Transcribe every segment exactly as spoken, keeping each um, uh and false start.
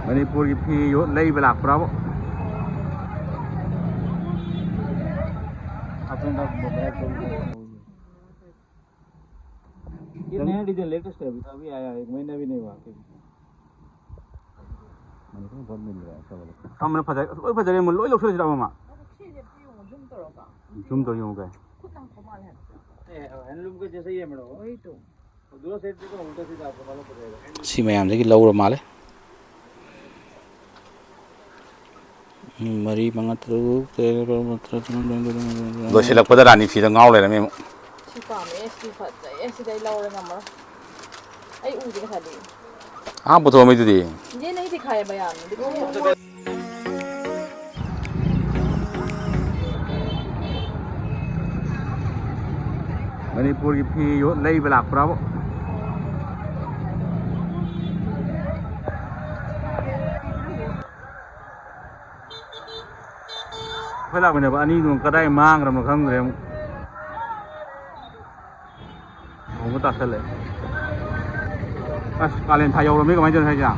ꯃꯅꯤꯄꯨꯔꯒꯤ ꯐꯤ ꯌꯣ-, ꯂꯩꯕ ꯂꯥꯛꯄ꯭ꯔꯥꯕ? ये नया डिजाइन लेटेस्ट है, अभी, अभी आया है, एक महीना भी नहीं हुआ। ꯊꯝꯕꯅ ꯐꯖꯩ꯫ ꯑꯁ, ꯂꯣꯏ ꯐꯖꯔꯦ, ꯂꯣꯏ ꯂꯧꯁꯜꯂꯁꯤꯔꯥ ꯑꯃꯃ? ꯖꯨꯝ ꯇꯧꯔ ꯌꯦꯡꯉꯨ ꯀꯩ꯫ ꯈꯨꯠ ꯅꯪ ꯈꯣꯃꯥꯜꯂꯦ ꯍꯥꯏꯕ꯫ हैंडलूम का जैसा ही है मैडम। ꯁꯤ ꯃꯌꯥꯝꯗꯒꯤ ꯂꯧꯔ ꯃꯥꯜꯂꯦ꯫ ꯎꯝ, ꯃꯔꯤ, ꯃꯉꯥ, ꯇꯔꯨꯛ, ꯇꯔꯦꯠ, ꯅꯤꯄꯥꯜ, ꯃꯥꯄꯜ, ꯇꯔꯥ, ꯇꯔꯥꯃꯥꯊꯣꯏ, ꯇꯔꯥ, ꯇꯔꯥ, ꯇꯔꯥ, ꯇꯔꯥ, ꯇꯔꯥ꯫ ꯂꯣꯏꯁꯤꯜꯂꯛꯄꯗ ꯔꯥꯅꯤ ꯐꯤꯗ ꯉꯥꯎ ꯂꯩꯔꯝꯃꯦ ꯑꯃꯨꯛ꯫ ꯁꯤ ꯄꯥꯝꯃꯦ, ꯁꯤ ꯐꯖꯩꯌꯦ, ꯁꯤꯗꯤ ꯑꯩ ꯂꯧꯔꯦ, ꯉꯝꯃꯔꯣꯏ꯫ ꯑꯩ ꯎꯗꯦ ꯉꯁꯥꯏꯗꯒꯤ꯫ ꯑꯍꯥꯟꯕ ꯄꯨꯊꯣꯛꯑꯝꯃꯤꯗꯨꯗꯤ꯫ ये नहीं दिखाया भैया आपने, दिखाया? ꯃꯅꯤꯄꯨꯔꯒꯤ ꯐꯤ ꯌꯣ-, ꯂꯩꯕ ꯂꯥꯛꯄ꯭ꯔꯥꯕ? ꯑꯩꯈꯣꯏ ꯂꯥꯛꯃꯤꯟꯅꯕ ꯑꯅꯤꯗꯨ ꯀꯗꯥꯏ ꯃꯥꯡꯈ꯭ꯔꯕꯅꯣ ꯈꯪꯗ꯭ꯔꯦ ꯑꯃꯨꯛ꯫ ꯅꯣꯡꯃ ꯇꯥꯁꯜꯂꯛꯑꯦ꯫ ꯑꯁ, ꯀꯥꯂꯦꯟ ꯊꯥ ꯌꯧꯔꯝꯃꯤ, ꯀꯃꯥꯏꯅ ꯇꯧꯔꯤꯅꯣ ꯍꯥꯏꯁꯦ?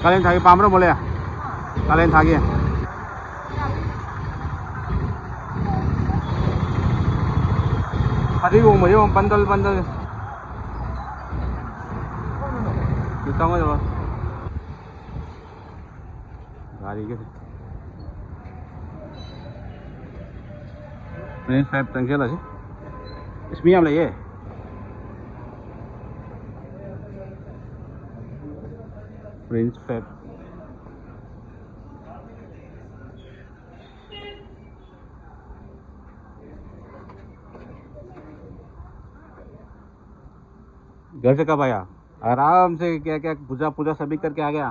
ꯀꯥꯂꯦꯟ ꯊꯥꯒꯤ ꯄꯥꯝꯕ꯭ꯔꯣ, ꯃꯣꯂꯦ? ꯀꯥꯂꯦꯟ ꯊꯥꯒꯤ꯫ ꯐꯗꯤꯒꯣꯝꯕꯁꯦ ꯌꯦꯡꯉꯣ, ꯕꯟꯗꯜ, ꯕꯟꯗꯜ꯫ ꯁꯤ ꯆꯪꯉꯣ, ꯌꯦꯡꯉꯣ꯫ ꯒꯥꯔꯤꯒꯤ꯫ Friends fry ꯆꯪꯁꯤꯜꯂꯁꯤ꯫ ꯏꯁ, ꯃꯤ ꯌꯥꯝ ꯂꯩꯌꯦ꯫ French fry. घर से कब आया? आराम से, क्या क्या पूजा, पूजा सभी करके आ गया।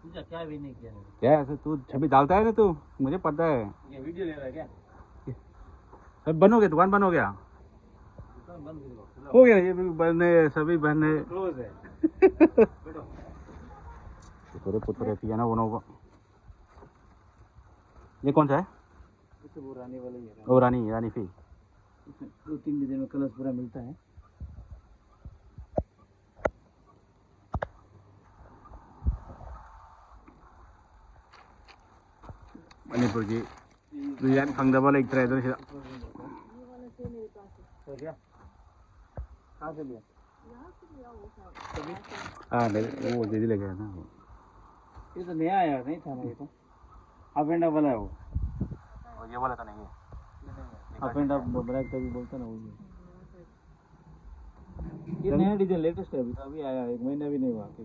पूजा क्या भी नहीं किया है। क्या है ऐसे? तू छवि डालता है ना तू, मुझे पता है। ये वीडियो ले रहा है क्या? सब बंद हो गया, दुकान बंद हो गया? दुकान बंद हो गया। हो गया, ये भी बंद है, सभी बंद है। क्लोज है। बैठो। पुथुरे पुथुरे पिया ना वो। ये कौन सा है? इससे वो रानी वाला ही है। ओ रानी, रानी फी। इसमें दो तीन डिजाइन में कलर्स पूरा मिलता है। ꯃꯅꯤꯄꯨꯔꯒꯤ ꯗꯤꯖꯥꯏꯟ ꯐꯪꯗꯕ ꯂꯩꯇ꯭ꯔꯦ ꯑꯗꯨꯅ ꯁꯤꯗ꯫ हो गया। कहाँ से लिया? ꯑꯥ, ꯂꯩ-, ꯑꯣ, ꯑꯗꯨꯗꯤ ꯂꯩꯒꯦ꯫ ये तो नया आया, नहीं था ना ये तो। हाफ एंड हाफ वाला है वो। और ये वाला तो नहीं है। हाफ एंड हाफ ब्लैक कभी बोलता ना, वही है। ये नया डिजाइन लेटेस्ट है, अभी तो अभी आया, एक महीना भी नहीं हुआ अभी।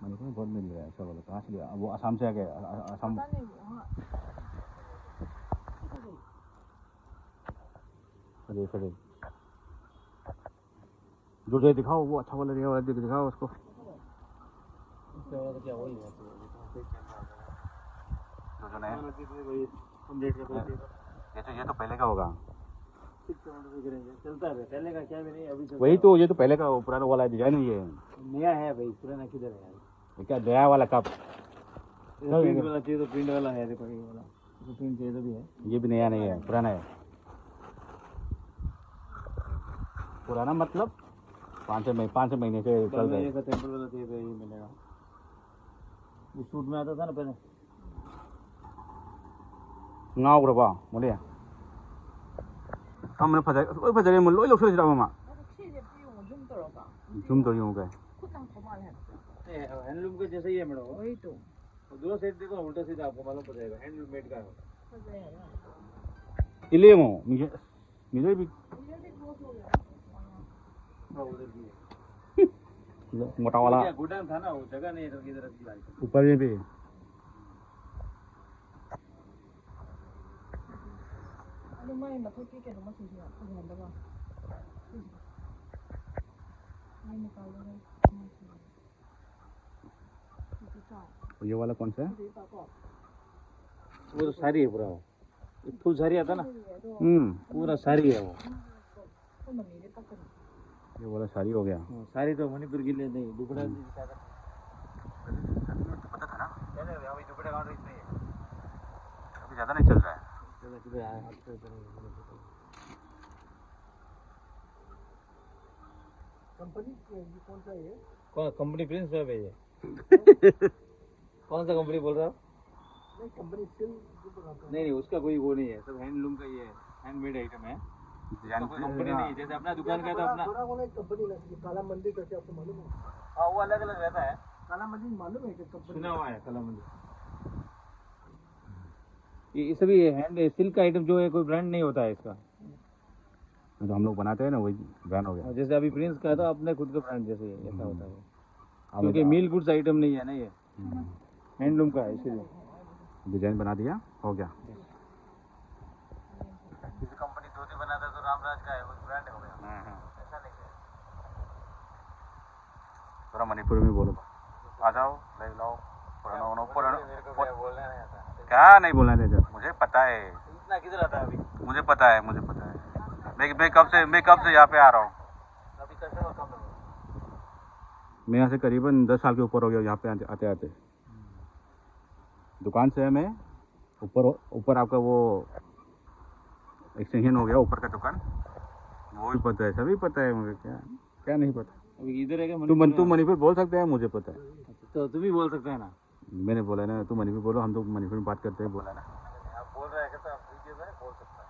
मणिपुर में बहुत मिल रहा है ऐसा वाला। कहाँ से लिया? वो आसाम से आ गया। आ-, आ-, आसाम। पता नहीं, हाँ। अरे, अरे। जो, जो दिखाओ, वो अच्छा वाला दिखा, वाला दिख-, दिखाओ उसको। उसके बाद क्या वही है, तो जो, जो नया। वही हम रेट का दो ये तो, ये तो पहले का होगा। सिक्स सेवेंटी फाइव करेंगे, चलता है। पहले का क्या भी नहीं, अभी चलता वही है। तो, ये तो पहले का पुराना वाला डिजाइन है ये। नया है भाई, पुराना किधर है यार? ये क्या नया वाला कप? प्रिंट वाला चाहिए तो प्रिंट वाला है, देखो ये वाला। तो प्रिंट चाहिए तो भी है। ये भी नया नहीं है, पुराना है। पुराना मतलब पाँच छः महीने, पाँच छः महीने से चल रहा है। का टेम्पल वाला चाहिए तो ये मिलेगा। ये सूट में आता था ना पहले। ꯉꯥꯎꯈ꯭ꯔꯕꯣ ꯃꯣꯂꯤ? ꯀꯔꯝꯕꯅ ꯐꯖꯩ? ꯑꯁ, ꯂꯣꯏ ꯐꯖꯔꯦ, ꯂꯣꯏ ꯂꯧꯁꯜꯂꯁꯤꯔ ꯑꯃꯃ? ꯑꯗꯣ ꯁꯤꯁꯦ ꯑꯝꯇ ꯌꯦꯡꯉꯣ, ꯖꯨꯝ ꯇꯧꯔꯒ꯫ ꯖꯨꯝ ꯇꯧꯔ ꯌꯦꯡꯉꯨ ꯀꯩ? ꯈꯨꯠ ꯅꯥꯟꯊꯣꯛ ꯃꯥꯜꯂꯦ ꯍꯥꯏꯕ꯫ हैंडलूम का जैसा ही है मैडम। ꯍꯣꯏ ꯇꯨ꯫ और दूसरा साइड देखो, उल्टा सीधा आपको मालूम पड़ जाएगा, हैंडलूम मेड का है। ꯐꯖꯩ ꯍꯥꯏꯕ꯫ ꯏꯜꯂ ꯌꯦꯡꯉꯣ, ꯃꯤꯁꯦ, ꯑꯁ, ꯃꯤꯁꯦ ꯕꯤ-, हाँ, उधर भी है। ꯃꯣꯇꯥ ꯋꯥꯂꯥ꯫ क्या गोडाउन था ना, वो जगह नहीं है, तो इधर रख दिया। ऊपर में भी। ꯑꯗꯨ ꯃꯥꯏ ꯃꯊꯛꯀꯤ ꯀꯩꯅꯣ ꯃꯆꯨꯁꯦ ꯌꯥꯝ ꯐꯖꯍꯟꯗꯕ꯫ ꯁꯤꯁꯦ꯫ ꯃꯥꯏ ꯃꯄꯥꯟꯗ ꯃꯆꯨ ꯆꯥꯎ꯫ और ये वाला कौन सा है? ꯐꯖꯩ ꯄꯥꯛꯀꯣ꯫ वो तो साड़ी है पूरा, वो फुल साड़ी आता ना, ꯑꯗꯣ हम्म, पूरा साड़ी है वो। ꯑꯩꯈꯣꯏ ꯃꯃꯤꯗꯤ ꯄꯛꯀꯅꯤ꯫ ये वाला साड़ी हो गया। हाँ, साड़ी तो मणिपुर के लिए नहीं, दुपट्टा नहीं ज्यादा। पता था ना, नहीं, नहीं, अभी दुपट्टा का ऑर्डर इतना ही है। अभी ज़्यादा नहीं चल रहा है। चलो, चलो, यार, आप तो चलो, चलो, चलो। कंपनी ये कौन सा है? कौन कंपनी? प्रिंस वेब है ये। कौन सा कंपनी बोल रहा हो? नहीं, नहीं, उसका कोई वो नहीं है, सब हैंडलूम का ही है, हैंडमेड आइटम है। इसका कोई कंपनी नहीं है। जैसे अपना दुकान का तो अपना। बड़ा वाला एक कंपनी लगी है, काला मंदिर करके, आपको मालूम है? हाँ, वो अलग अलग रहता है। काला मंदिर मालूम है कि कंपनी? सुना हुआ है काला मंदिर। ये ये सभी हैंड सिल्क आइटम जो है, कोई ब्रांड नहीं होता है इसका। जो हम लोग बनाते हैं ना, वही ब्रांड हो गया। और जैसे अभी प्रिंस का था, अपने खुद का ब्रांड जैसे ऐसा होता है। क्योंकि मिल गुड्स आइटम नहीं है ना ये, हैंडलूम का है, इसीलिए। डिजाइन बना दिया, हो गया। किसी कंपनी धोती बनाता है तो रामराज का है, वो ब्रांड हो गया। ऐसा नहीं है। थोड़ा मणिपुरी में बोलो। आ जाओ, ले लो। पुराना होना, पुराना। मेरे को क्या बोलना नहीं आता। क्या नहीं बोलना नहीं आता? मुझे पता है। इतना किधर आता है अभी? मुझे पता है, मुझे पता है। मैं मैं कब से मैं कब से यहाँ पे आ रहा हूँ? अभी कस्टमर कम है। मैं यहाँ से करीबन दस साल के ऊपर हो गया, यहाँ पे आते आते आते। दुकान से है मैं। ऊपर ऊपर आपका वो एक्सटेंशन हो गया, ऊपर का दुकान। वो भी पता है, सभी पता है मुझे। क्या क्या नहीं पता? अभी इधर है क्या? तू मन तू मणिपुर बोल सकते हैं, मुझे पता है। तो तुम ही बोल सकते हैं ना। मैंने बोला ना, तू मणिपुर बोलो, हम तो मणिपुर में बात करते हैं, बोला ना। आप बोल रहे हैं तो आप वीडियो में बोल सकते हैं।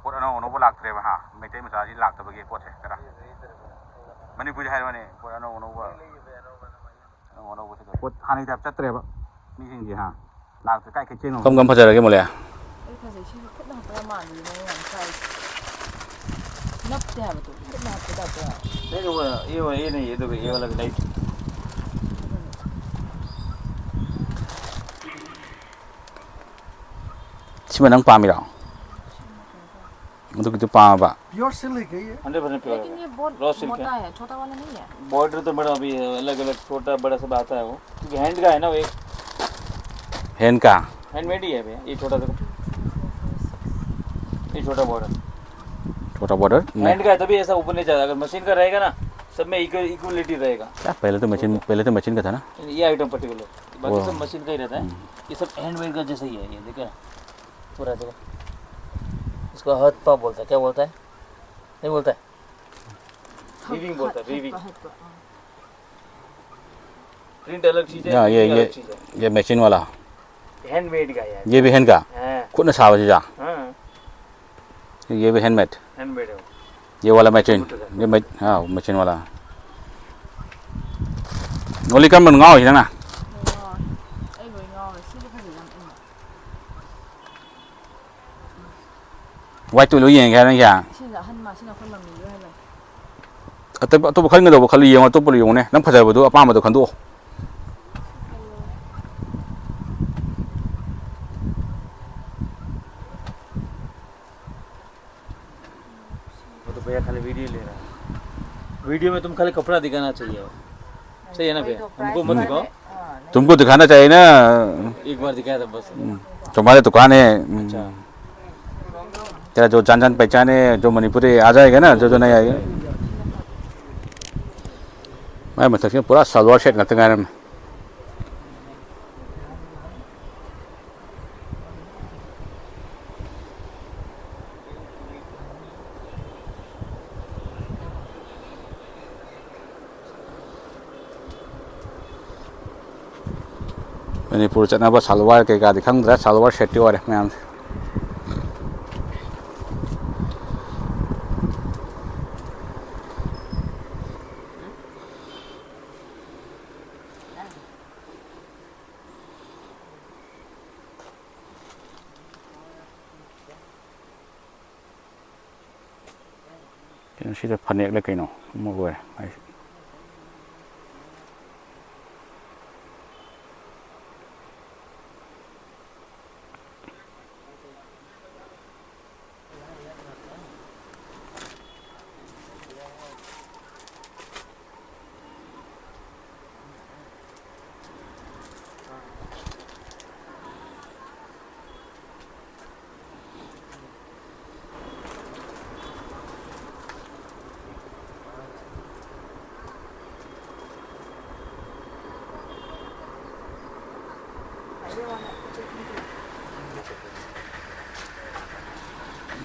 ꯄꯣꯠ ꯑꯅꯧ ꯑꯅꯧꯕ ꯂꯥꯛꯇ꯭ꯔꯦꯕ꯫ ꯍꯥ, ꯃꯩꯇꯩ ꯃꯆꯥꯁꯤ ꯂꯥꯛꯇꯕꯒꯤ ꯄꯣꯠꯁꯦ ꯈꯔ꯫ ꯃꯅꯤꯄꯨꯔꯤ ꯍꯥꯏꯔꯣꯅꯦ, ꯄꯣꯠ ꯑꯅꯧ ꯑꯅꯧꯕ꯫ ꯑꯅꯧ ꯑꯅꯧꯕꯁꯤꯗ ꯄꯣꯠ ꯍꯥꯟꯅꯒꯤ ꯇꯥꯏꯞ ꯆꯠꯇ꯭ꯔꯦꯕ꯫ ꯃꯤꯁꯤꯡꯁꯦ, ꯍꯥ, ꯂꯥꯛꯇ꯭ꯔꯦ꯫ ꯀꯥꯏ ꯀꯩ ꯆꯦꯡꯅꯣ? ꯀꯝ ꯀꯝ ꯐꯖꯔꯒꯦ, ꯃꯣꯂꯦ? ꯑꯩ ꯐꯖꯩ꯫ ꯁꯤꯁꯨ ꯈꯨꯠꯅ ꯍꯛꯄ ꯌꯥꯝ ꯃꯥꯜꯂꯤ ꯃꯑꯣꯡ ꯌꯥꯝ ꯆꯥꯏ꯫ ꯅꯞꯇꯦ ꯍꯥꯏꯕꯗꯣ, ꯈꯨꯠꯅ ꯍꯛꯄ ꯇꯥꯏꯞꯇ ꯌꯥꯝ꯫ नहीं, वो, ये, वो, ये नहीं, ये देखो, ये वाला नहीं। ꯁꯤꯃ ꯅꯪ ꯄꯥꯝꯃꯤꯔꯣ? ꯑꯗꯨꯒꯤꯗꯨ ꯄꯥꯝꯃꯕ? प्योर सिल्क है ये। हंड्रेड परसेंट प्योर लेकिन है। ये बहुत रॉ सिल्क मोटा है। है, छोटा वाला नहीं है। बॉर्डर तो बड़ा, अभी अलग अलग छोटा बड़ा सब आता है वो, क्योंकि हैंड का है ना वो एक। हैंड का? हैंडमेड ही है भैया। ये छोटा सा, ये छोटा बॉर्डर। छोटा बॉर्डर? हैंड का है, तभी ऐसा ऊपर नहीं जाता। अगर मशीन का रहेगा ना, सब में इक्वलिटी रहेगा। क्या, पहले तो मशीन, पहले तो मशीन का था ना? ये आइटम पर्टिकुलर, बाकी वो सब मशीन का ही रहता है। हम्म। ये सब हैंडमेड का जैसा ही है। ये देखो, पूरा देखो, इसको हथपा बोलता है। क्या बोलता है? नहीं बोलता है? वीविंग बोलता है, वीविंग। हथपा, हथपा, हाँ। प्रिंट अलग चीज है, हाँ, ये, फिटिंग ये, अलग चीज है। ये मशीन वाला। हैंडमेड का है। ये भी हैंड का? हाँ। खुद ने सावा चीजा? हाँ। ये भी हैंडमेड? हैंडमेड है। ये वाला मशीन? ये मश-, हाँ, मशीन वाला। ꯅꯣꯂꯤ ꯀꯔꯝꯕꯅ ꯉꯥꯎꯔꯤꯁꯤ ꯅꯪꯅ? ꯑꯩ ꯂꯣꯏ ꯉꯥꯎꯔꯦ꯫ ꯁꯤꯁꯦ ꯐꯖꯩ ꯌꯥꯝ ꯏꯪꯉꯦ꯫ ꯋꯥꯏꯠꯇꯨ ꯂꯣꯏ ꯌꯦꯡꯒꯦ ꯍꯥꯏꯔ ꯅꯪꯁꯦ? ꯁꯤꯅ ꯑꯍꯟ ꯃꯥ, ꯁꯤꯅ ꯑꯩꯈꯣꯏ ꯃꯝꯃꯤꯒꯤ ꯑꯣꯏꯍꯜꯂꯒꯦ꯫ ꯑꯇꯣꯞꯄ, ꯑꯇꯣꯞꯄ ꯈꯟꯒꯗꯧꯕ ꯈꯜꯂꯨ, ꯌꯦꯡꯉꯣ, ꯑꯇꯣꯞꯄ ꯌꯦꯡꯉꯨꯅꯦ꯫ ꯅꯪ ꯐꯖꯕꯗꯣ, ꯑꯄꯥꯝꯕꯗꯣ ꯈꯟꯗꯣꯛꯑꯣ꯫ वो तो भैया खाली वीडियो ले रहा है। वीडियो में तुम खाली कपड़ा दिखाना चाहिए। सही है ना भैया? हमको मत दिखाओ। तुमको दिखाना चाहिए ना। एक बार दिखाया था बस। हम्म, तुम्हारे दुकान है, हम्म। अच्छा। तेरा जो जान जान पहचान है, जो मणिपुरी आ जाएगा ना, जो जो नहीं आएगा। मैं मतलब कि पूरा सलवार सेट करते हैं। ꯃꯅꯤꯄꯨꯔ ꯆꯠꯅꯕ ꯁꯥꯜꯋꯥꯔ ꯀꯩꯀꯥꯗꯤ ꯈꯪꯗ꯭ꯔꯦ, ꯁꯥꯜꯋꯥꯔ ꯁꯦꯠꯇꯤ ꯑꯣꯏꯔꯦ ꯃꯌꯥꯝꯁꯦ꯫ ꯀꯩꯅꯣ, ꯁꯤꯗ ꯐꯅꯦꯛꯂ ꯀꯩꯅꯣ ꯑꯃ ꯑꯣꯏꯔꯦ ꯍꯥꯏꯁꯦ꯫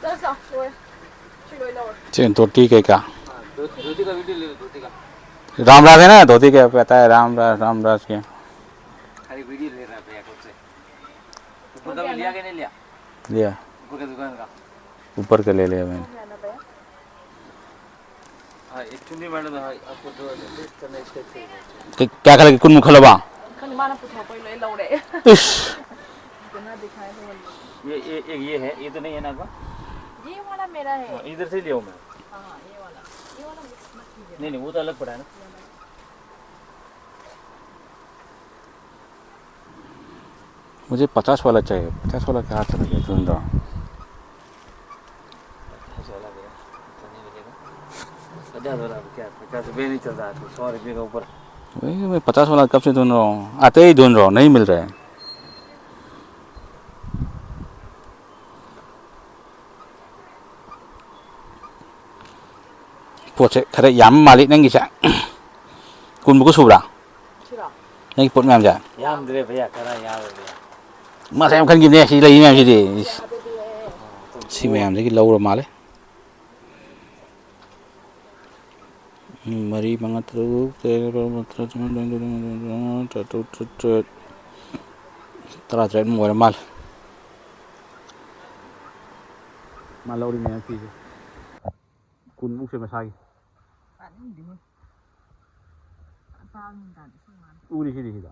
ꯆꯠꯂꯁꯤ ꯂꯥꯛꯑꯣ, ꯂꯣꯏꯔꯦ꯫ ꯁꯤ ꯂꯣꯏ ꯂꯧꯔꯦ꯫ ꯁꯤ ꯙꯣꯇꯤ ꯀꯩꯀꯥ꯫ हाँ, धो-, धोती का वीडियो ले लो, धोती का। राम राज है ना, धोती के पहनता है, राम राज, राम राज के। खाली वीडियो ले रहा है भैया खुद से। ऊपर का भी लिया कि नहीं लिया? लिया। ऊपर का दुकान का। ऊपर का ले लिया मैंने। हाँ, एक चुन्नी मैडम है, आपको जो adjust करना है, इसका चाहिए। क्या, क्या खा लगे? कुन मुखलबा? ꯈꯪꯗꯦ, ꯃꯥꯅ ꯄꯨꯊꯣꯔꯛꯄꯩ ꯂꯣꯏ ꯂꯧꯔꯦ꯫ इस। इतना दिखाए तो वो लो। ये, ये, एक ये है, ये तो नहीं है ना आपका? ये वाला मेरा है। हाँ, इधर से लिया हूँ मैं। हाँ, हाँ, ये वाला। ये वाला mix मत कीजिए। नहीं, नहीं, वो तो अलग पड़ा है ना। मुझे पचास वाला चाहिए। पचास वाला क्या चला गया, ढूंढ रहा हूँ। पचास वाला भैया, तो नहीं मिलेगा। पचास वाला क्या, पचास रुपये नहीं चल रहा है, सौ रुपये के ऊपर। वही मैं पचास वाला कब से ढूंढ रहा हूँ, आते ही ढूंढ रहा हूँ, नहीं मिल रहा है। ꯄꯣꯠꯁꯦ ꯈꯔ ꯌꯥꯝ ꯃꯥꯜꯂꯤ ꯅꯪꯒꯤꯁꯦ꯫ ꯀꯨꯟꯃꯨꯛꯀ ꯁꯨꯕ꯭ꯔꯥ? ꯁꯤꯔꯣ? ꯅꯪꯒꯤ ꯄꯣꯠ ꯃꯌꯥꯝꯁꯦ? ꯌꯥꯝꯗ꯭ꯔꯦ ꯚꯩꯌꯥ, ꯈꯔ ꯌꯥꯝꯃꯦ ꯚꯩꯌꯥ꯫ ꯃꯥꯁꯦ ꯌꯥꯝ ꯈꯟꯈꯤꯕꯅꯦ ꯁꯤ ꯂꯩꯔꯤ ꯃꯌꯥꯝꯁꯤꯗꯤ꯫ ꯏꯁ꯫ ꯁꯤ ꯃꯌꯥꯝꯗꯒꯤ ꯂꯧꯔ ꯃꯥꯜꯂꯦ꯫ ꯃꯔꯤ, ꯃꯉꯥ, ꯇꯔꯨꯛ, ꯇꯔꯦꯠ, ꯅꯤꯄꯥꯜ, ꯃꯥꯄꯜ, ꯇꯔꯥ, ꯇꯔꯥꯃꯉꯥ, ꯇꯔꯥ ꯇꯔꯨꯛ, ꯇꯔꯥ ꯇꯔꯦꯠ꯫ ꯇꯔꯥ ꯇꯔꯦꯠꯃꯨꯛ ꯑꯣꯏꯔ ꯃꯥꯜꯂꯦ꯫ ꯃꯥ ꯂꯧꯔꯤ ꯃꯌꯥꯝ ꯐꯤꯁꯦ꯫ ꯀꯨꯟꯃꯨꯛꯁꯦ ꯃꯁꯥꯒꯤ꯫ ꯇꯥꯅꯤꯡꯗꯦꯍꯦ꯫ ꯑꯇꯥꯡꯕ ꯇꯥꯅꯤ ꯁꯤ ꯉꯥꯅꯤ꯫ ꯎꯔꯤꯁꯤꯗꯤ ꯁꯤꯗ꯫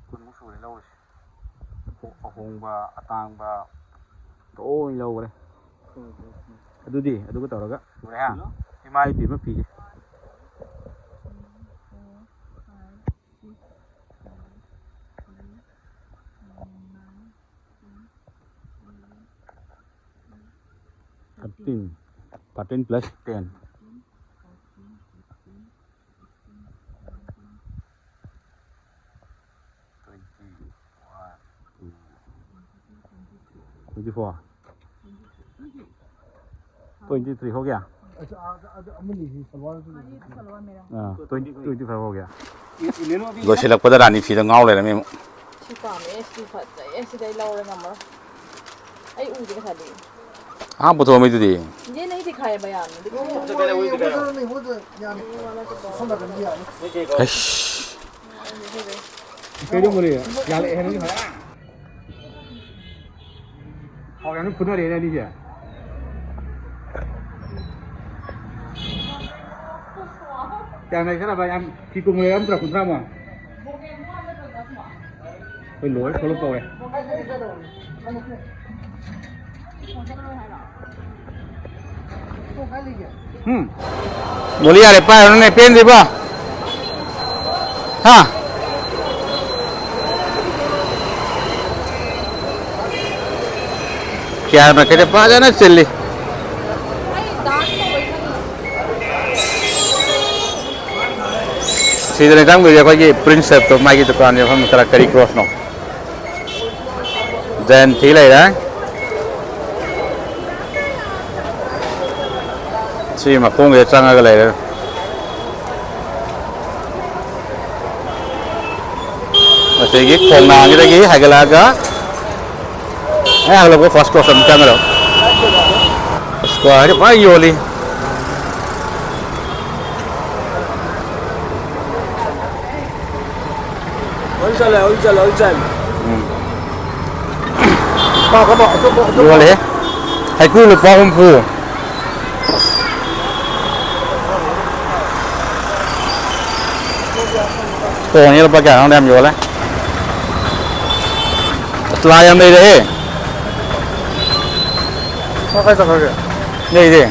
ꯀꯨꯟꯃꯨꯛ ꯁꯨꯔꯦ ꯂꯧꯔꯤꯁꯦ꯫ ꯑꯍꯣ-, ꯑꯍꯣꯡꯕ, ꯑꯇꯥꯡꯕ ꯂꯣꯏ ꯂꯧꯈ꯭ꯔꯦ꯫ ꯎꯝ, ꯎꯝ, ꯎꯝ꯫ ꯑꯗꯨꯗꯤ ꯑꯗꯨꯒ ꯇꯧꯔꯒ ꯁꯨꯔꯦ ꯍꯥ? ꯍꯜꯂꯣ? ꯏꯃꯥ ꯏꯕꯦꯝꯃ ꯐꯤꯁꯦ꯫ Thirteen. Thirteen plus ten. Twenty-one, two, twenty-four. Twenty-three हो गया? अच्छा, आ, आ, आ, अमन जी, सलवार तो हाँ, ये तो सलवार मेरा। हाँ, twenty, twenty-five हो गया। ये, ये ले लो अभी। ꯂꯣꯏꯁꯤꯜꯂꯛꯄꯗ ꯔꯥꯅꯤ ꯐꯤꯗ ꯉꯥꯎ ꯂꯩꯔꯝꯃꯤ ꯑꯃꯨꯛ꯫ ꯁꯤ ꯄꯥꯝꯃꯦ, ꯁꯤ ꯐꯖꯩꯌꯦ, ꯁꯤꯗꯩ ꯂꯧꯔꯦ ꯉꯝꯃꯔꯣꯏ꯫ ꯑꯩ ꯎꯗꯦ ꯉꯁꯥꯏꯗꯒꯤ꯫ ꯑꯍꯥꯟꯕ ꯄꯨꯊꯣꯛꯑꯝꯃꯤꯗꯨꯗꯤ꯫ ꯌꯦ, ꯅꯍꯤ ꯈꯥꯏꯕ ꯌꯥꯝꯅ꯫ ꯑꯗꯨꯒ ꯌꯥꯅꯤ꯫ ꯁꯣꯝ ꯅꯥꯀꯟꯗꯤ ꯌꯥꯅꯤ꯫ ꯑꯩꯁ꯫ ꯀꯩꯗꯧꯕꯅꯣ? ꯌꯥꯔꯛꯑꯦ ꯍꯥꯏꯅ ꯈꯔ꯫ ꯍꯥꯎ, ꯌꯥꯝ ꯐꯨꯅꯔꯦꯅꯦ ꯑꯅꯤꯁꯦ꯫ ꯀꯌꯥꯝ ꯂꯩꯈ꯭ꯔꯕ? ꯌꯥꯝ ꯐꯤ ꯀꯨꯝ ꯂꯩꯔꯝꯗ꯭ꯔꯥ, ꯀꯨꯟꯊ꯭ꯔꯥꯃꯨꯛ? ꯑꯩꯈꯣꯏ ꯂꯣꯏ ꯊꯣꯛꯂꯛꯄ ꯍꯧꯔꯦ꯫ ꯎꯝ꯫ ꯃꯣꯂꯤ ꯌꯥꯔꯦ, ꯄꯥꯏꯔꯨꯅꯨꯅꯦ, ꯄꯦꯟꯗ꯭ꯔꯤꯕꯣ? ꯍꯥ? ꯀꯌꯥꯅ ꯀꯩꯗ ꯐꯖꯅ ꯆꯤꯜꯂꯤ꯫ ꯁꯤꯗꯅꯦ ꯆꯪꯗꯣꯏꯁꯦ ꯑꯩꯈꯣꯏꯒꯤ ꯄ꯭ꯔꯤꯟꯁ ꯁꯦꯞꯇꯣ, ꯃꯥꯒꯤ ꯗꯨꯀꯥꯟ ꯌꯥꯐꯝ ꯈꯔ ꯀꯔꯤ ꯀ꯭ꯔꯣꯁꯅꯣ꯫ ꯖꯌꯟꯇꯤ ꯂꯩꯔꯦ꯫ ꯁꯤ ꯃꯈꯣꯡꯁꯤꯗ ꯆꯪꯉꯒ ꯂꯩꯔꯦ꯫ ꯑꯁꯤꯒꯤ ꯈꯣꯡꯅꯥꯡꯁꯤꯗꯒꯤ ꯍꯥꯏꯒꯠꯂꯛꯑꯒ ꯍꯦꯛ ꯍꯜꯂꯛꯄ ꯐꯥꯔꯁ ꯀ꯭ꯔꯣꯁ ꯑꯗꯨꯝ ꯆꯪꯒꯗꯕ꯫ ꯁ꯭ꯀ꯭ꯋꯥꯔꯁꯦ ꯐꯖꯅ ꯌꯣꯜꯂꯤ꯫ Wholesale, wholesale, wholesale. ꯎꯝ꯫ ꯄꯥꯎ ꯀꯣ, ꯑꯇꯣꯞꯄ, ꯑꯇꯣꯞꯄ꯫ ꯌꯣꯜꯂꯦ꯫ ꯍꯩꯀ꯭ꯔꯨ ꯂꯨꯄꯥ ꯍꯨꯝꯐꯨ꯫ ꯇꯣꯡꯉꯦ ꯂꯨꯄꯥ ꯀꯌꯥꯅꯣ ꯈꯪꯗꯦ ꯌꯥꯝ ꯌꯣꯜꯂꯦ꯫ ꯑꯁ, ꯂꯥꯏ ꯌꯥꯝ ꯂꯩꯔꯦꯍꯦ꯫ ꯀꯥꯏ ꯆꯠꯈ꯭ꯔꯒꯦ? ꯂꯩꯔꯦ꯫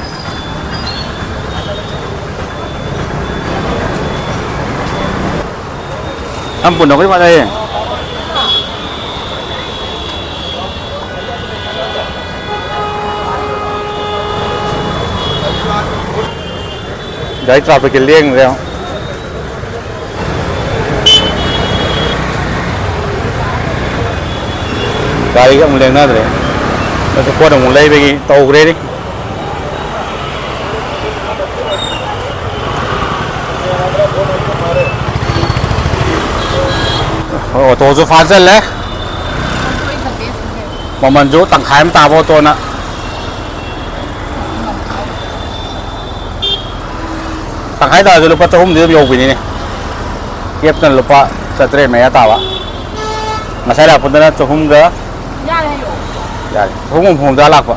ꯌꯥꯝ ꯄꯨꯟꯅ ꯑꯩꯈꯣꯏ ꯐꯥꯅꯩꯌꯦ꯫ ꯒꯥꯔꯤ ꯇ꯭ꯔꯥꯐꯤꯛꯀꯤ ꯂꯦꯡꯗ꯭ꯔꯦ꯫ ꯒꯥꯔꯤꯒ ꯑꯃꯨꯛ ꯂꯦꯡꯅꯗ꯭ꯔꯦ꯫ ꯑꯗꯨ ꯄꯣꯠ ꯑꯃꯨꯛ ꯂꯩꯕꯒꯤ ꯇꯧꯈ꯭ꯔꯦꯅꯦ꯫ ꯑꯣꯇꯣꯁꯨ ꯐꯥꯖꯤꯜꯂꯦ꯫ ꯃꯃꯜꯁꯨ ꯇꯪꯈꯥꯏ ꯑꯃ ꯇꯥꯕ ꯑꯣꯇꯣꯅ꯫ ꯇꯪꯈꯥꯏ ꯇꯥꯔꯁꯨ ꯂꯨꯄꯥ ꯆꯍꯨꯝꯗꯤ ꯑꯗꯨꯝ ꯌꯧꯕꯤꯅꯤꯅꯦ꯫ ꯀꯦꯞꯇꯅ ꯂꯨꯄꯥ ꯆꯥꯇ꯭ꯔꯦꯠ ꯃꯌꯥ ꯇꯥꯕ꯫ ꯉꯁꯥꯏ ꯂꯥꯛꯄꯗꯅ ꯆꯍꯨꯝꯒ ꯌꯥꯔꯦ, ꯆꯍꯨꯝ ꯍꯨꯝꯐꯨ ꯍꯨꯝꯗ꯭ꯔꯥ ꯂꯥꯛꯄ꯫